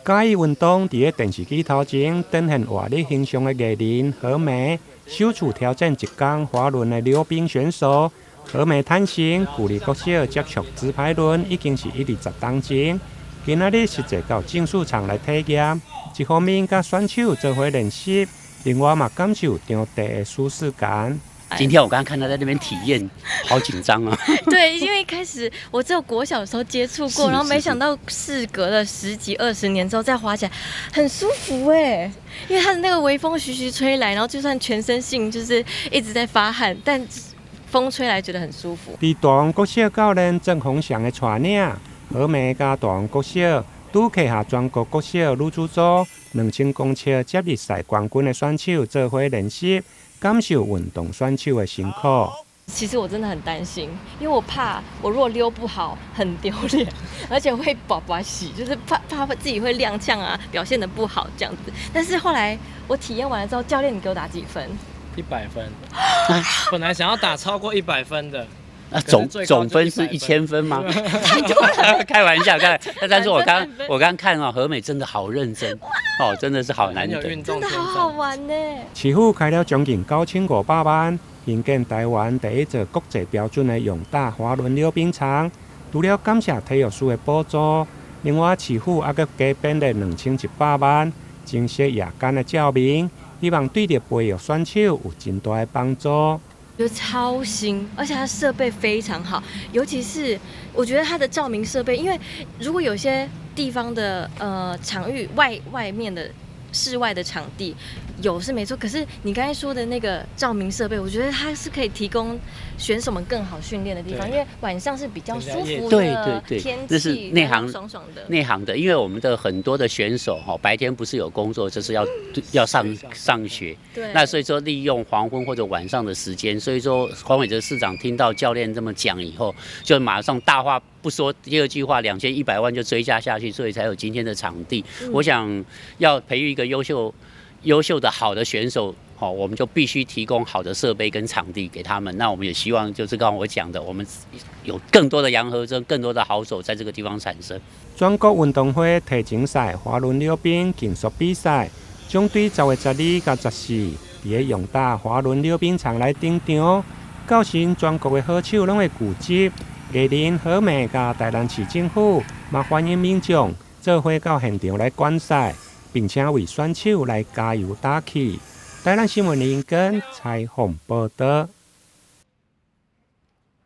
嘉義運動佇咧電視機頭前展現活力形象的藝人何梅，首次挑戰一工滑輪的溜冰選手。何梅坦承，舊里國小接觸直排輪已經是一二十冬前，今仔日實際到競速場來體驗，一方面佮選手做伙練習，另外嘛感受場地的舒適感。今天我剛剛看他在那邊體驗，好緊張啊！對，因為一開始我只有國小的時候接觸過，然後沒想到事隔了十幾二十年之後再滑起來，很舒服哎！因為它的那個微風徐徐吹來，然後就算全身性就是一直在發汗，但風吹來覺得很舒服。佇大王國小教練鄭鴻祥的帶領，何梅佮大王國小拄客下全國國小女子組2000公尺接力賽冠軍的選手做伙練習。感受運動選手的辛苦。其實我真的很擔心，因為我怕我如果溜不好很丟臉，而且會跋跋死，就是怕怕自己會踉蹌啊，表現得不好這樣子。但是後來我體驗完了之後，教練你給我打幾分？ 100分。本來想要打超過一百分的。那總分是1000分嗎？太多了，開玩笑，開。但是我剛看哦，何美真的好認真哦，真的是好難得，真的好好玩呢。市府開了將近9500萬，興建台灣第一座國際標準的勇大滑輪溜冰場。除了感謝體育署的補助，另外市府猶閣加編了2100萬，增設夜間的照明，希望對著培育選手有真大的幫助。覺得超新，而且它設備非常好，尤其是我覺得它的照明設備，因為如果有些地方的場域外面的室外的場地有是沒錯，可是你剛才說的那個照明設備，我覺得它是可以提供選手們更好訓練的地方，因為晚上是比較舒服的，天氣這是內行爽爽的。內行的，因為我們的很多的選手哈，白天不是有工作，就是要上學，那所以說利用黃昏或者晚上的時間，所以說黃偉哲市長聽到教練這麼講以後，就馬上大話不說第二句話，2100萬就追加下去，所以才有今天的場地。我想要培育一個優秀的好的選手，好，我們就必須提供好的設備跟場地給他們。那我們也希望，就是剛剛我講的，我們有更多的楊和珍，更多的好手在這個地方產生。全國運動會提前賽滑輪溜冰競速比賽，將對10月12到14，佇咧勇大滑輪溜冰場來登場。到時全國的好手攏會聚集，藝人何美佮台南市政府嘛歡迎民眾做伙到現場來觀賽，並且為選手來加油打氣。台南新聞林根採訪報導。